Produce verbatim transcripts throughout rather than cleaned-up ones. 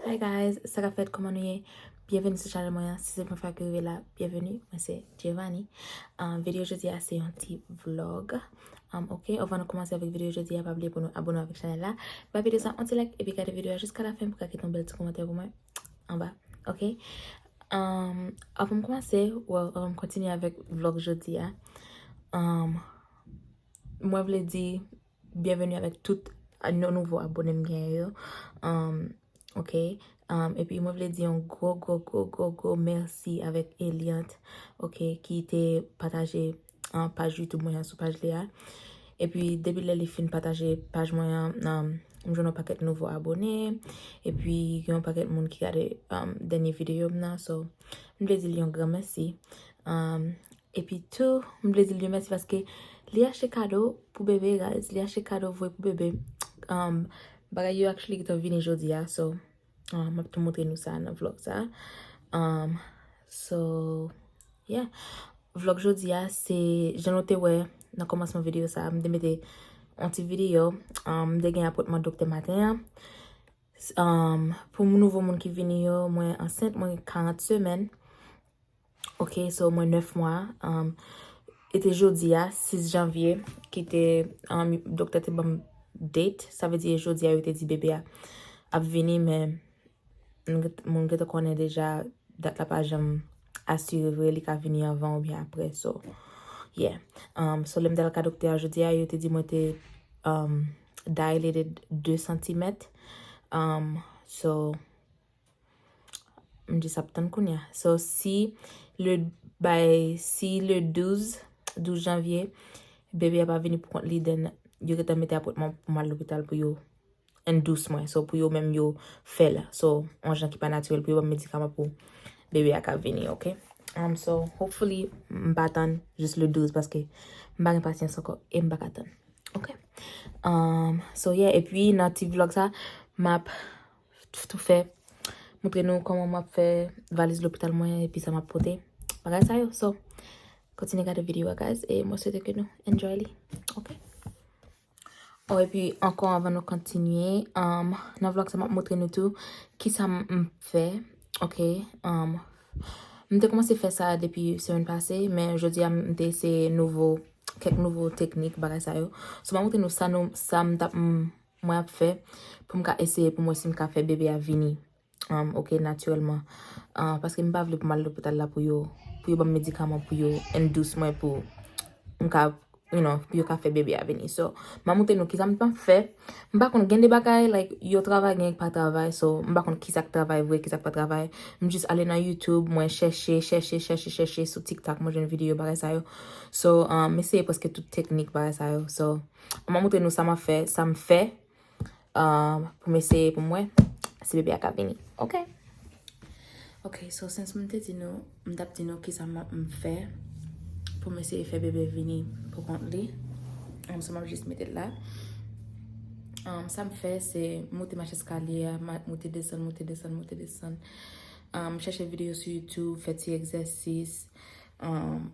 Hi guys, sa k ap fèt, kòman nou ye? Byenveni sou chanèl mwen an. Si se premye fwa ke w rive la, byenveni. Mwen se Giovanni. Um, videyo jodi a se yon ti vlog. Um, ok, anvan nou kòmanse avèk videyo jodi a, pa bliye pou nou abone avèk chanèl la. Ba videyo sa yon ti like epi gade videyo a jiska lafen pou ka kite yon bèl ti kòmantè pou mwen anba. Ok? Um, anvan m kòmanse, well, anvan m kontinye avèk vlog jodi a, um, mwen vle di byenveni avèk tout a- nou nouvo abone m genyen yo. Um, ok. Um, epi mwen vle di yon gwo, gwo, gwo, gwo, gwo mèsi avèk Eliant, ok, ki te pataje uh, paj YouTube mwen an sou paj li a. Epi depi lè li fin pataje paj mwen an, um, m jwenn yon pakèt nouvo abone. Epi gen yon pakèt moun ki gade um, dènye videyo m nan. So, m vle di l yon gran mèsi. Um, epi tou, m vle di l yon mèsi paske li achte kado pou bebe, guys. Li achte kado vre pou bebe. Um, bagay yo actually gentan vini jodi a. So, um, m ap tou montre nou sa nan vlog sa. Um, so, yeah. Vlog jodi a, se jan nou te wè nan kòmansman videyo sa, m te mete yon ti videyo. Um, m te gen apwentman doktè maten an. Um, pou nouvo moun ki vini yo, mwen ansent, mwen gen karant semèn. Ok, so mwen nèf mwa. Um, e te jodi a, sis janvye, ki te, um, doktè te ban m date. Sa vle di e jodi a yo te di bebe a ap vini, men moun gen- moun gentan konnen deja dat la pa janm asire vre, li ka vini anvan oubyen apre. So, yeah. Um, so, lè m t al ka doktè a jodi a, yo te di mwen te um, dilated de santimèt. Um, so, m jis ap tann kounye a. So, si le, by, si le douz, douz janvye, bebe a pa vini pou kont li, then yo gentan mete apwentman pou m al lopital pou yo induce mwen. So, pou yo menm yo fè l. So, yon jan ki pa natirèl pou yo ban m medikaman pou bebe a ka vini, ok? Um, so, hopefully, m pa tann jis le douz paske m pa gen pasyans ankò e m pa ka tann. Ok. Um, so, yeah, epi nan ti vlog sa, m ap tou fè, montre nou kòman m ap fè valiz lopital mwen epi sa m ap pote. Bagay sa yo. So, kontinye gade videyo a, guys, e mwen swete ke nou enjoy li. Ok? Oh, epi ankò anvan nou kontinye, um, nan vlog sa m ap montre nou tou kisa m m fè. Ok? Um, m te kòmanse fè sa depi semèn pase, men jodi a m te eseye nouvo, kèk nouvo teknik, bagay sa yo. So, m ap montre nou sa nou, sa m t ap, m, mwen ap fè pou m ka eseye pou m wè si m ka fè bebe a vini. Um, ok, natirèlman. Uh, paske m pa vle pou m al lopital la pou yo, pou yo ban m medikaman pou yo induce mwen pou m ka, you know, pou yo ka fè bebe a vini. So, m a montre nou kisa m t ap fè. M pa konn gen de bagay, like, yo travay, gen pa travay. So, m pa konn kisa k travay vre, kisa k pa travay. M jis ale nan YouTube, mwen chèche, chèche, chèche, chèche sou TikTok, mwen jwenn videyo bagay sa yo. So, um, m eseye prèske tout teknik bagay sa yo. So, m a montre nou sa m ap fè, sa m fè. Um, pou m eseye pou m wè si bebe a ka vini. Ok? Ok, so since m te di nou, m t ap di nou kisa m ap m fè pou m eseye fè bebe vini pou kont li. Um, so m ap jis mete l la. Um, sa m fè, se moute mach eskalye a, ma- moute desann, moute desann, moute desann. Um, chèche videyo sou YouTube, fè ti egzèsis. Um,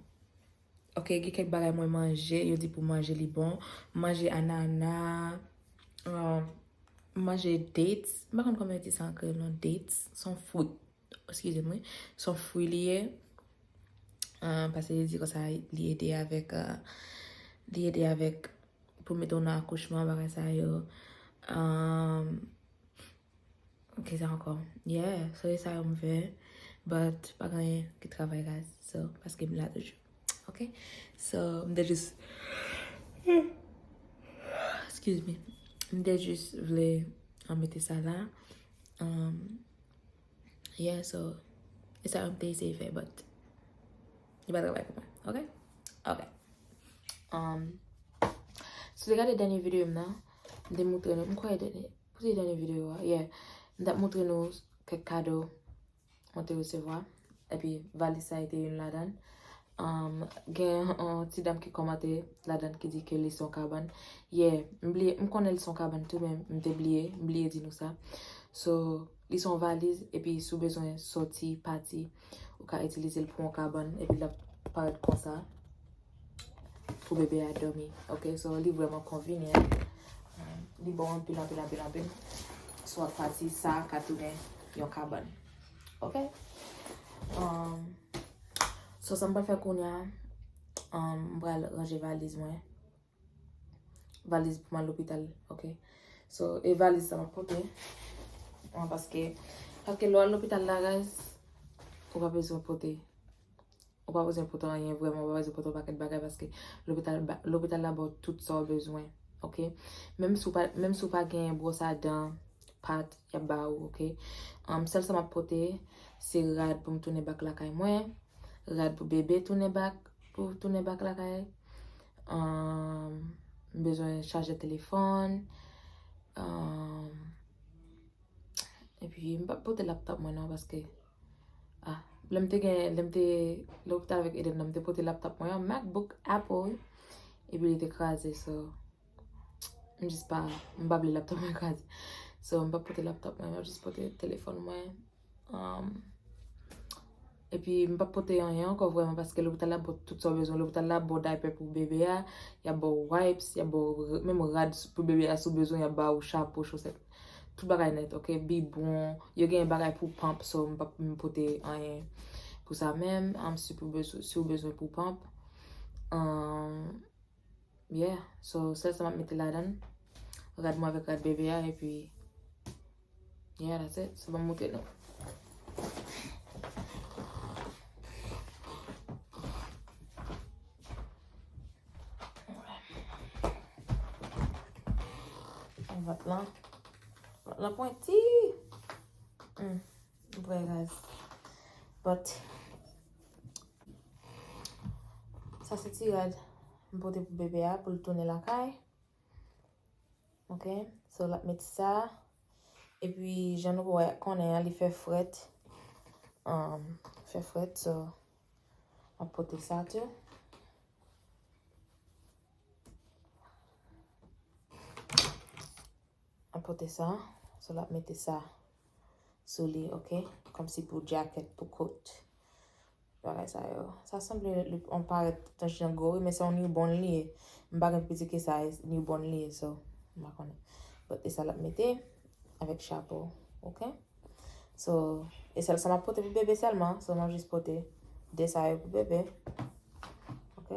Ok, gen kèk bagay mwen manje, yo di pou manje li bon. Manje anana, um, manje dates. M pa konn kòman yo di sa an kreyòl non, dates. Se yon fwi. Eskize m, wi. Se yon fwi li ye. Um, paske yo di konsa li ede avèk, uh, li ede avèk pou mete w nan akouchman, bagay sa yo. Um, Ok, sa ankò. Yeah, so e sa yo m fè. But pa gen anyen ki travay, guys. So, paske m la toujou. Ok? So, m te jis, excuse me. M te jis vle, uh, mete sa la. Um, yeah, so, e sa yo m te eseye fè, but li pa travay pou mwen. Ok? Ok. Um, si w te gade dènye videyo m nan, m te montre nou, m kwè e dènye, pou se dènye videyo a, yeah. M t ap montre nou kèk kado mwen te resevwa. Epi valiz sa a te youn ladan l. Um, gen yon ti dam ki kòmante ladan l ki di ke li se yon kabann. Yeah, m bliye, m konnen li se yon kabann tou, men m te bliye, m bliye di nou sa. So, li se yon valiz, epi si w bezwen sòti, pati, ou ka itilize l pou yon kabann, epi l ap parèt konsa. Pou bebe a dòmi. Ok, so li vrèman konvenyan. Um, li bon anpil, anpil, anpil, anpil. Si w ap pati, sa ka tounen yon kabann. Ok? Um, so, sa m pral fè kounye a, um, m pral ranje valiz mwen. Valiz pou m al lopital, ok? So, e valiz sa m ap pote. An, paske, paske lè w al lopital la, guys, ou pa bezwen pote. Ou pa bezwen pote anyen vrèman, ou pa bezwen pote yon pakèt bagay paske lopital ba- lopital la ba w tout sa w bezwen, ok? Menm si w pa, menm si w pa genyen bwòs a dan, pat, y ap ba ou, ok? Um, sèl sa m ap pote, se rad pou m tounen back lakay mwen, rad pou bebe tounen back, pou tounen back lakay. Um, m bezwen chajè telefòn. Um, epi, m p ap pote laptop mwen non, paske, ah, lè m te gen, lè m te lopital avèk Eden nan, m te pote laptop mwen, yon MacBook Apple, epi li te kraze, so, m jis pa, m pa vle laptop mwen kraze. So, m p ap pote laptop mwen, m ap jis pote telefòn mwen. Um, epi, m p ap pote anyen ankò vrèman, paske lopital la ba w tout sa w bezwen. Lopital la ba w diaper pou bebe a, y ap ba w wipes, y ap ba w r- menm rad s- pou bebe a si w bezwen, y ap ba w chapo, chosèt. Tout bagay nèt, ok? Bibwon, yo gen bagay pou pump, so m p ap m pote anyen pou sa menm. Um, si pou bezwen, si w bezwen pou pump. Um, yeah, so sèl sa m ap mete ladan l. Rad mwen avèk rad bebe a, epi, yeah, that's it. So, ban m montre nou. Vant lan. Vant lan pwenti. Hmm. Vrè raz. But, sa se ti rad m pote pou bebe a, pou l tounen lakay. Ok? So, l ap met sa. Epi, jan nou wè, konnen an, li fè frèt. Um, fè frèt, so, m ap pote sa tou. M ap pote sa. So, l ap mete sa sou li, ok? Kòmsi pou jacket, pou coat. Bagay sa yo. Sa sanble li, on parèt tankou jan gwo, wi, men se yon newborn li ye. M pa gen pi piti ke sa, e newborn li ye, so, m pa konnen. But, e sa l ap mete, avèk chapo, ok? So, e sèl sa m ap pote pou bebe sèlman, so, m ap jis pote de sa yo pou bebe. Ok?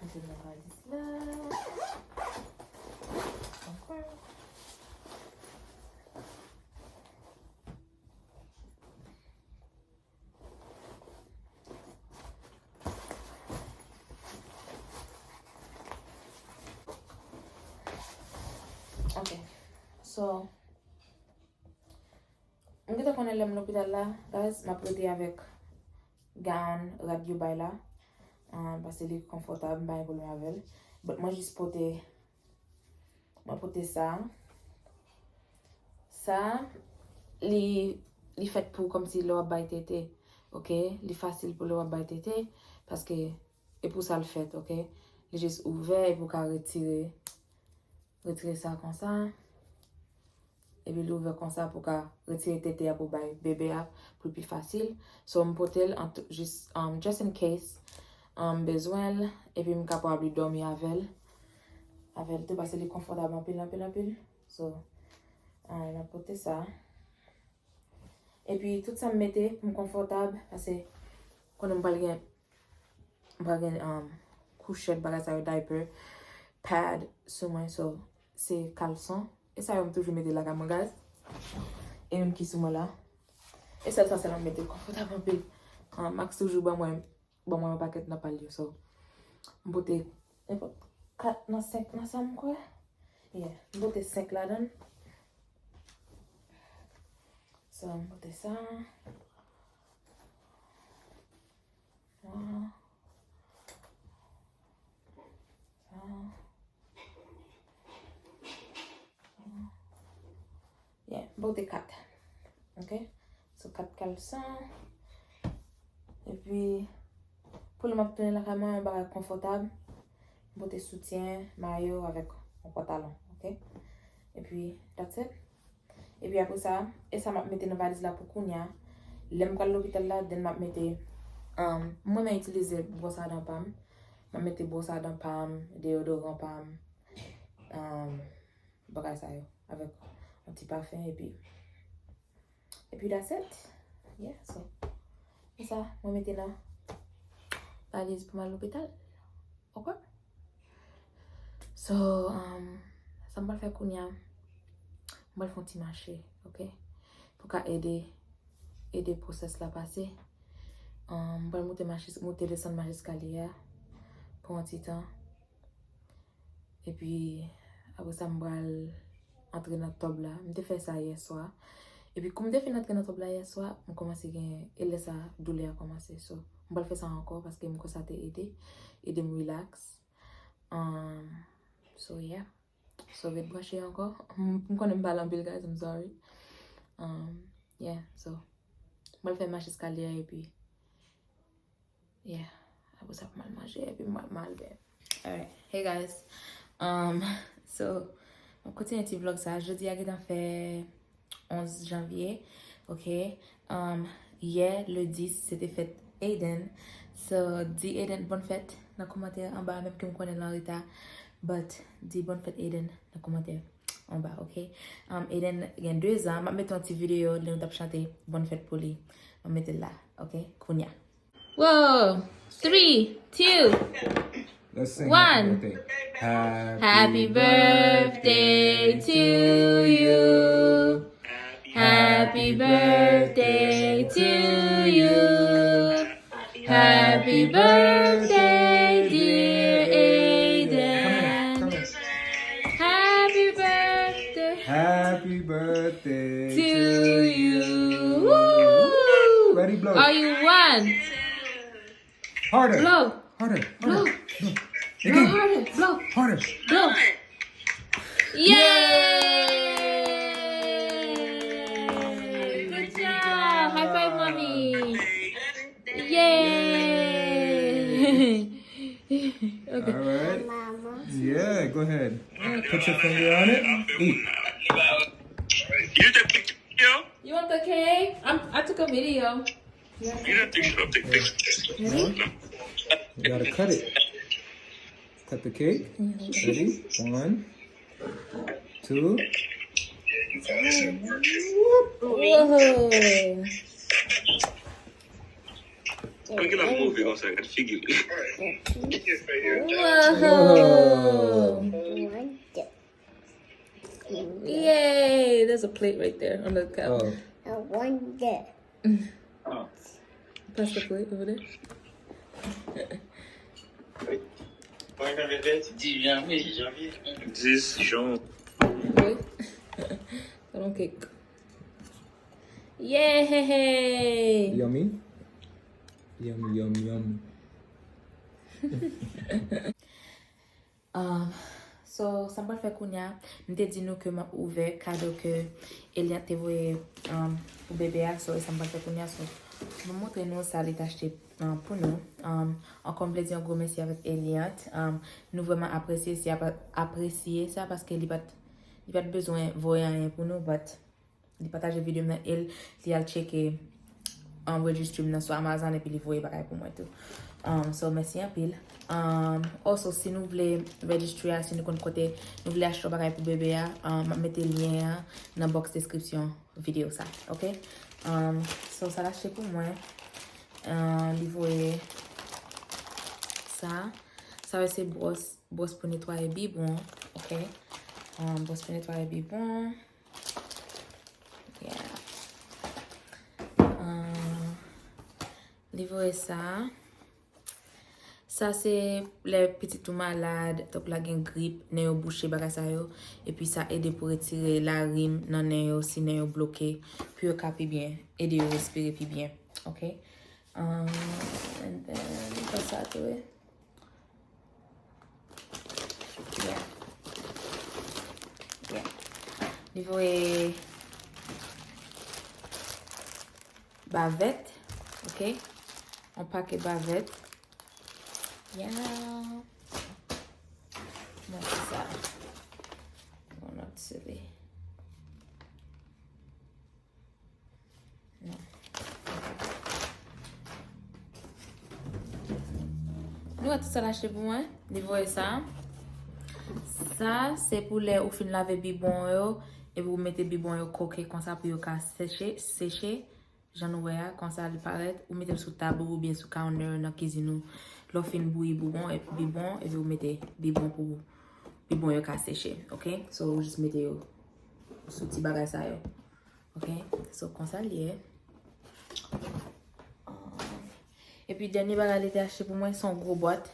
Mete nan valiz la. Ok. So, m gentan konnen lè m lopital la, guys, m ap rete avèk gown, rad yo bay la. Ah, paske li konfòtab, m pa gen pwoblèm avè l. But mwen jis pote, mwen pote sa. Sa, li, li fèt pou kòmsi lè w ap bay tete. Ok? Li fasil pou lè w ap bay tete, paske e pou sa l fèt, ok? Li jis ouvè epi w ka retire, retire sa konsa. Epi li ouvè konsa pou w ka retire tete a pou bay bebe a pou l pi fasil. So, m pote l an tou- jis, um, just in case, um, m bezwen l, epi m kapab li dòmi avè l. Avè l tou, paske li konfòtab anpil, anpil, anpil. So, um, m ap pote sa. Epi, tout sa m mete pou m konfòtab, paske konnen m pral gen, m pral gen, um, kouchèt, bagay sa yo, diaper, pad sou mwen, so, se kalson. E sa yo m toujou mete lakay mwen, guys. E youn ki sou mwen la. E sèl sa, sèl m mete konfòtab anpil. Um, Max toujou ban mwen, ban mwen yon pakèt nan pa l yo, so, m pote nenpòt kat nan senk nan sa m kwè. Yeah, m pote senk ladan l. So, m pote sa. Sa. Sa. Yeah, m pote kat. Ok? So, kat kalson. Epi, pou lè m ap tounen lakay mwen, yon bagay konfòtab. M pote soutyen, mayo avèk yon pantalon. Ok? Epi, that's it. Epi apre sa, e sa m ap mete nan valiz la pou kounya. Lè m pral lopital la, then m ap mete, um, mwen menm itilize bwòs a dan pa m. Mwen mete bwòs a dan pa m, deyodoran pa m, um, bagay sa yo, avèk yon ti pafen, epi, epi that's it. Yeah, so, e sa, mwen mete nan valiz pou m al lopital. Ok? So, um, sa m pral fè kounye a, m pral fè yon ti mache, ok? Pou ka ede, ede pwosès la pase. Um, m pral moute mache, moute desann mach eskalye a pou yon ti tan. Epi, apre sa, m pral antre nan tòb la. M te fè sa yè swa. Epi, kou m te fin antre nan tòb la yè swa, m kòmanse gen, e lè sa, doulè a kòmanse. So, m pral fè sa ankò paske m kwè sa te ede, ede m relax. Um, so, yeah. So, ret branche ankò. M, m konnen m pale anpil, guys, I'm sorry. Um, yeah, so, m pral fè mach eskalye a epi, yeah, apre sa, pou m al manje epi m al, m al byen. Alright. Hey, guys. Um, so, m ap kontinye ti vlog sa. Jodi a gentan fè onz janvye, ok? Um, yè, le dis, se te fèt Aiden. So, di Aiden bòn fèt nan kòmantè anba, menm ke m konnen l an reta. But, di bòn fèt Aiden nan kòmantè anba, ok? Um, Aiden gen de zan, m ap mete yon ti videyo lè nou t ap chante bòn fèt pou li. M ap mete l la, ok? Kounye a. Whoa! Three, two, Let's sing happy one. Birthday. Happy birthday to you. Happy birthday to you. Happy birthday, dear Aiden. Come here, come here. Happy birthday Happy birthday to you. Woo! Ready, blow. Are you one? Harder. Blow. Harder. Blow. Harder. Blow. Blow. Again. Harder. Blow. Harder. Yay! Good job. High five, mommy. Yay! Okay. All right. Yeah, go ahead. Put your finger on it. Eat. You take picture? You want the cake? I'm, I took a video. You gotta take, take pictures. Ready? No. You gotta cut it. Cut the cake. Ready? One, two. Whoa. Pou ki l ap move konsa, gad figi l. Whoa. Yay! There's a plate right there on the counter. Oh. I wonder. Pass the plate over there. Dis jan. Wi. Sa nan kèk. Yay! Yummy? Yum, yum, yum. Um, so, sa m pral fè kounye a, m te di nou ke m ap ouvè kado ke Eliant te voye, um, pou bebe a, so, e sa m pral fè kounye a, so, m ap montre nou sa li t achte, um, pou nou. Um, ankò m vle di yon gwo mèsi avèk Eliant. Um, nou vrèman apresye sa, apresye sa paske li pa t, li pa t bezwen voye anyen pou nou, but li pataje videyo m nan e l, li al tcheke, um, registry m nan sou Amazon epi li voye bagay pou mwen tou. Um, so, mèsi anpil. Um, also, si nou vle registry a, si nou konn kote nou vle achte yon bagay pou bebe a, um, m ap mete lyen an nan box description videyo sa, ok? Um, so, sa l achte pou mwen, um, li voye sa. Sa yo se bwòs, bwòs pou netwaye bibwon, ok? Um, bwòs pou netwaye bibwon. Yeah. Ah, li voye sa. Sa se lè pitit ou malad, tankou l a gen grip, nen yo bouche, bagay sa yo. Epi sa ede pou retire larim nan nen yo, si nen yo bloke, pou yo ka pi byen, ede yo respire pi byen. Ok? Ah, and then, li fè sa tou, wi. Yeah. Yeah. Li voye bavèt, ok? Yon pakèt bavèt. Yeah. Mwen se sa. Yon lòt seri. Non. Ou wè tout sa l achte pou mwen? Li voye sa. Sa, se pou lè ou fin lave bibwon yo, epi ou mete bibwon yo koke konsa pou yo ka seche, seche. Jan nou wè a, konsa li parèt. Ou mete l sou tab ou oubyen sou counter nan kizin ou. Lè w fin bouyi bibwon, epi bibwon, epi ou mete bibwon pou bibwon yo ka seche, oke? So, ou jis mete yo sou ti bagay sa yo. Oke? So, konsa l ye. Epi, dènye bagay li te achte pou mwen, se yon gwo bwat.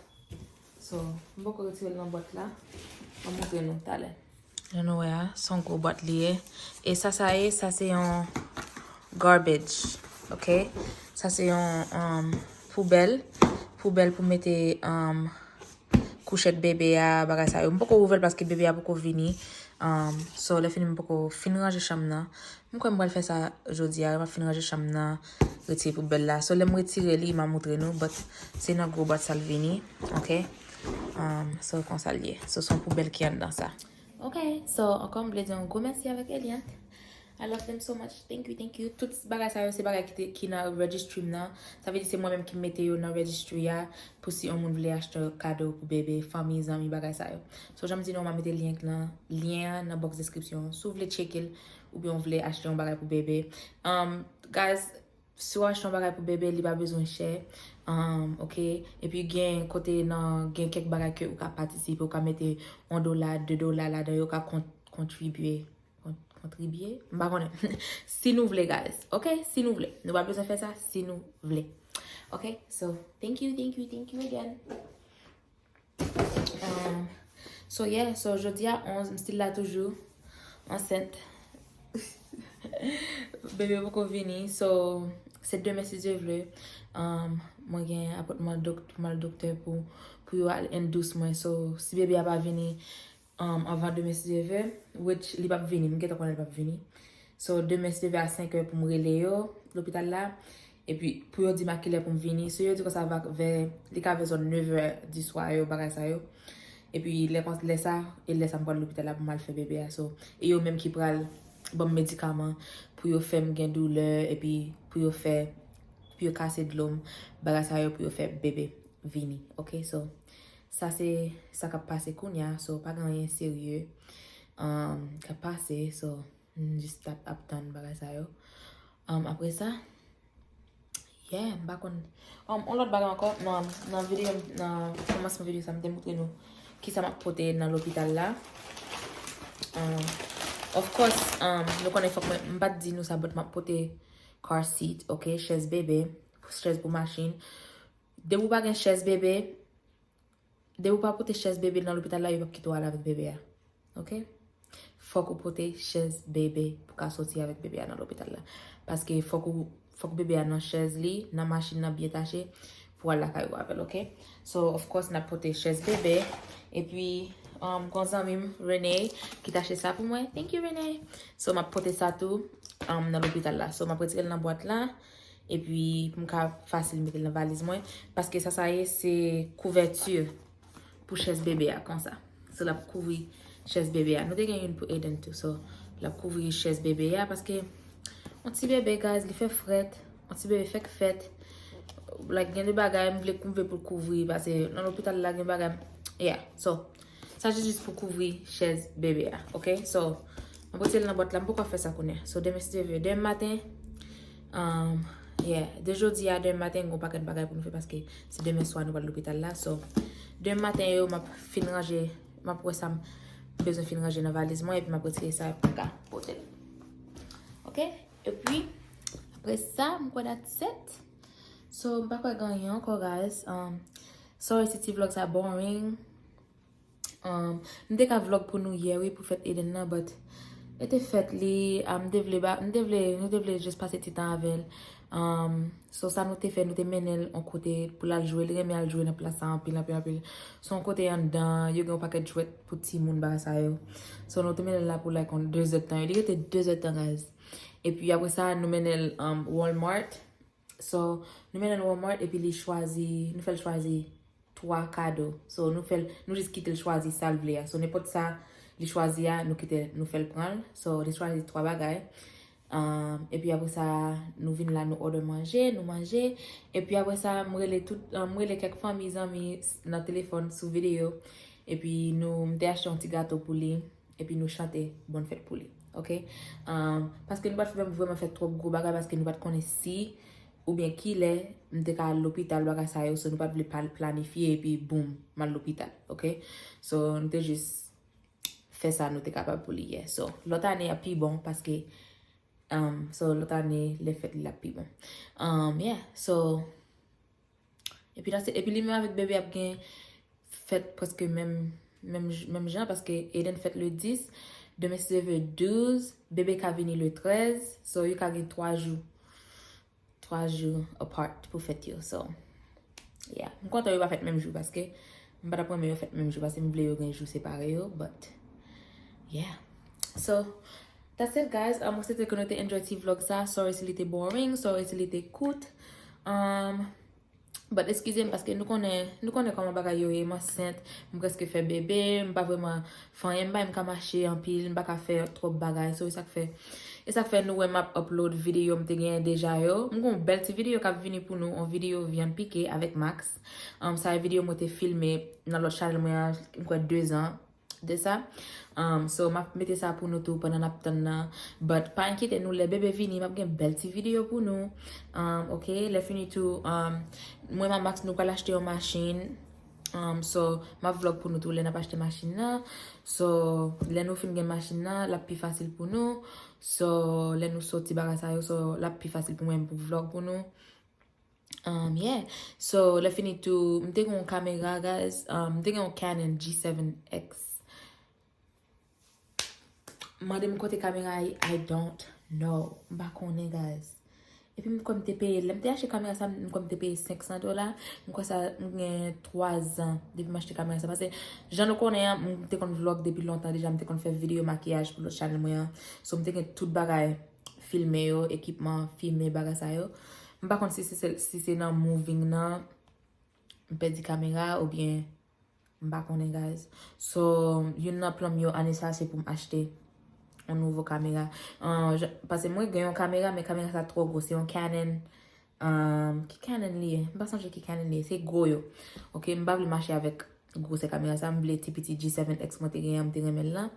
So, m poko retire l nan bwat la. M ap montre nou talè. Jan nou wè a, se yon gwo bwat li ye. E sa, sa ye, sa se yon garbage, oke? Sa se yon um, poubèl. Poubèl pou mete um, kouchèt bebe a, bagay sa yo. M poko ouvè l paske bebe a poko vini. Um, so, lè fini m poko fin ranje chanm nan. M kwè m pral fè sa jodi a, m ap fin ranje chanm nan, retire poubèl la. So, lè m retire li, m a montre nou, but se nan gwo bwat sa l vini, oke? Um, so, konsa l ye. So, se yon poubèl ki anndan sa. Oke, so, ankò, m vle di yon gwo mèsi avèk Eliant. I love them so much. Thank you, thank you. Tout bagay sa yo, se bagay ki, te, ki nan registry m nan. Sa vle di se mwen menm ki mete yo nan registry a pou si yon moun vle achte kado pou bebe, fanmi, zanmi, bagay sa yo. So, jan m di nou, m a mete lyen nan, lyen an nan box description. Si w vle tcheke l, oubyen w vle achte yon bagay pou bebe. Um, guys, si w achte yon bagay pou bebe, li pa bezwen chè. Um, oke? Epi gen kote nan, gen kèk bagay ke ou ka patisipe, ou ka mete yon dola, de dola ladan yo, ou ka kon, kontribye. Kon, kontribye? M pa konnen. Si nou vle, guys. Oke? Si nou vle. Nou pa bezwen fè sa si nou vle. Oke? So, thank you, thank you, thank you again. Um, so, yeah, so, jodi a onz, m still la toujou. Ansent. Bebe poko vini, so, se demen si Dye vle. Um, mwen gen apòtman dok, pou m al doktè pou, pou yo al endous mwen. So, si bebe a pa vini, um, anvan demen si Dye vle, which li p ap vini, m gentan konnen li p ap vini. So, demen si Dye vle a senk è pou m rele yo, lopital la. Epi, pou yo di m a kilè pou m vini. So, yo di konsa va, vè, li ka vè zòn nèf è di swa yo, bagay sa yo. Epi, lè, lè sa, e lè sa m pral lopital la pou m al fè bebe a. So, e yo menm ki pral ban m medikaman pou yo fè m gen doulè, epi pou yo fè, pou yo kase dlo m, bagay sa yo pou yo fè bebe vini. Oke, so, sa se sa k ap pase kounye a. So, pa gen anyen serye, um, k ap pase. So, m jis ap, ap tann bagay sa yo. Um, apre sa, yeah, m pa konn. Um, yon lòt bagay ankò, nan, nan videyo, nan kòmansman videyo sa, m te montre nou kisa m ap pote nan lopital la. Um, of course, um, nou konnen fòk mwen, m pa t di nou sa, but m ap pote car seat, oke, chèz bebe, chèz pou machin. Depi w pa gen chèz bebe, depi w pa pote chèz bebe nan lopital la, yo p ap kite w ale avèk bebe a. Oke? Fòk ou pote chèz bebe pou ka soti avèk bebe a nan lopital la. Paske fòk ou, fòk bebe a nan chèz li, nan machin nan byen tache, pou al lakay ou avè l, oke? So, of course, n ap pote chèz bebe. Epi, um, gon zanmi m, Rene, ki t achte sa pou mwen. Thank you, Rene. So, m ap pote sa tou, um, nan lopital la. So, m ap retire l nan bwat la. Epi, pou m ka fasil mete l nan valiz mwen. Paske sa, sa ye, se kouvèti pou chèz bebe a, konsa. So, l ap kouvri chèz bebe a. Nou te gen youn pou Aiden tou. So, l ap kouvri chèz bebe a, paske yon ti bebe, guys, li fè frèt. Yon ti bebe fèk fèt. Like, gen de bagay, m vle kouvri pou l kouvri, paske nan lopital la, gen bagay, yeah. So, sa se jis pou kouvri chèz bebe a, oke? So, m ap retire l nan bwat la, m poko fè sa kounye a. So, demen, si Dye vle, demen maten, um, yeah, de jodi a, demen maten, gon pakèt bagay pou nou fè, paske se demen swa nou pral lopital la. So, demen maten yo, m ap fin ranje, m ap wè sa m bezwen fin ranje nan valiz mwen, epi m ap retire sa pou m ka pote l. Oke? Epi, apre sa, m kwè that's it. So, m pa kwè gen anyen ankò, guys. Um, sorry si ti vlog sa boring. Um, m te ka vlog pou nou yè, wi, pou fèt Eden nan, but e te fèt li, um, m te vle ba, m te vle, nou te vle just pase ti tan avè l. Um, so, sa nou te fè, nou te mennen l yon kote pou l al jwe. Li renmen al jwe nan plas sa anpil, anpil, anpil. Se yon kote anndan, yo gen yon pakèt jwèt pou timoun, bagay sa yo. So, nou te mennen l la pou, like, yon de zè tan. Li rete de zè tan, guys. Epi apre sa, nou mennen l, um, Walmart. So, nou mennen l Walmart, epi li chwazi, nou fè l chwazi twa kado. So, nou fè l, nou jis kite l chwazi sa l vle a. So, nenpòt sa li chwazi a, nou kite, nou fè l pran l. So, li chwazi twa bagay. Um, epi apre sa, nou vin la, nou order manje, nou manje. Epi apre sa, m rele tout, um, m rele kèk fanmi, zanmi s- nan telefòn sou videyo. Epi nou, m te achte yon ti gato pou li. Epi nou chante bonne fête pou li. Ok? Um, paske nou pa t menm vrèman fè twòp gwo bagay, paske nou pa t konnen si oubyen kilè m te ka al lopital, bagay sa yo, so nou pa t vle pa planifye, epi boum, m al lopital. Ok? So, nou te jis fè sa nou te kapab pou li, yeah. So, lòt ane ap pi bon, paske, um, so, lòt ane, lè fèt li, l ap pi bon. Um, yeah, so, epi, la, se- epi li menm avèk bebe ap gen fèt prèske menm, menm, j- menm jan, paske Eden fèt le dis, demen si Dye vle douz, bebe ka vini le trèz, so, yo ka gen twa jou. Twa jou apart pou fèt yo. So, yeah. M kontan yo pa fèt menm jou, paske m pa t ap renmen yo fèt menm jou, paske m vle yo gen jou separe yo, but, yeah. So, that's it, guys. Um, mwen swete ke nou te enjoy ti vlog sa. Sorry si li te boring, sorry si li te kout. Um, but eskize m, paske nou konnen, nou konnen kòman bagay yo ye, m ansent, m prèske fè bebe, m pa vrèman fè anyen, m pa menm ka mache anpil, m pa ka fè twòp bagay. So, e sa k fè, e sa k fè nou wè m ap upload videyo m te genyen deja yo. M gen yon bèl ti videyo k ap vini pou nou, yon videyo vyann pike avèk Max. Um, sa e videyo mwen te filme nan lòt chanèl mwen an, m kwè de zan de sa. Um, so, m ap mete sa pou nou tou pandan n ap tann nan. But pa enkyete nou, lè bebe vini, m ap gen bèl ti videyo pou nou. Um, ok, lè fini tou, um, mwen ak Max, nou pral achte yon machin. Um, so, m ap vlog pou nou tou lè n ap achte machin nan. So, lè nou fin gen machin nan, l ap pi fasil pou nou. So, lè nou soti bagay sa yo, so, l ap pi fasil pou mwen pou vlog pou nou. Um, yeah. So, lè fini tou, m te gen yon kamera, guys. Um, m te gen yon Canon G seven X. Mande m kote kamera a ye, I don't know. M pa konnen, guys. Epi m kwè m te peye, lè m te achte kamera sa, m kwè m te peye senk san dola. M kwè sa, m gen twa zan depi m achte kamera sa. Paske, jan nou konnen an, m te konn vlog depi lontan deja, m te konn fè videyo makiyaj pou lòt chanèl mwen an. So, m te gen tout bagay filme yo, ekipman, filme, bagay sa yo. M pa konn si se, se- si se nan moving nan, m pèdi kamera oubyen m pa konnen, guys. So, youn nan plan m yo ane sa, se pou m achte yon nouvo kamera. An, j- paske mwen gen yon kamera, men kamera sa twò gwo. Se yon Canon, um, ki Canon li ye? M pa sonje ki Canon li ye. Se gwo yo. Ok, m pa vle mache avèk gwosè kamera sa. M vle ti piti G seven X mwen te genyen, m te renmen l lan.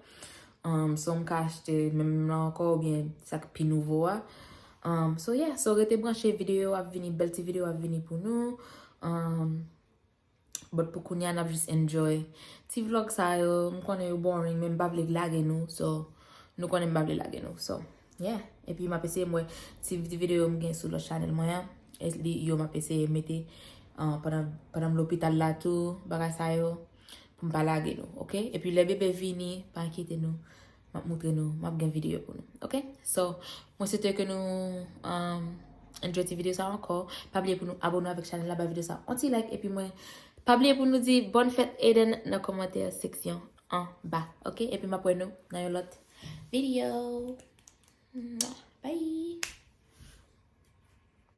Um, so, m ka achte menm nan ankò, oubyen sa k pi nouvo a. Um, so, yeah, so rete branche, videyo ap vini, bèl ti videyo ap vini pou nou. Um, but pou kounye a, n ap jis enjoy ti vlog sa yo. M konnen yo boring, men m pa vle lage nou. So, nou konnen m pa vle lage nou. So, yeah. Epi m ap eseye m wè ti videyo m gen sou lòt chanèl mwen an. E li, yo m ap eseye mete, uh, pandan, pandan m lopital la tou, bagay sa yo, pou m pa lage nou, ok? Epi lè bebe vini, pa enkyete nou. M ap montre nou, m ap gen videyo pou nou, ok? So, mwen swete ke nou, um, enjoy ti videyo sa ankò. Pa bliye pou nou abone avèk chanèl la, bay videyo sa yon ti like, epi mwen, pa bliye pou nou di bonne fête Eden nan kòmantè seksyon anba, ok? Epi m ap wè nou nan yon lòt videyo. Bye!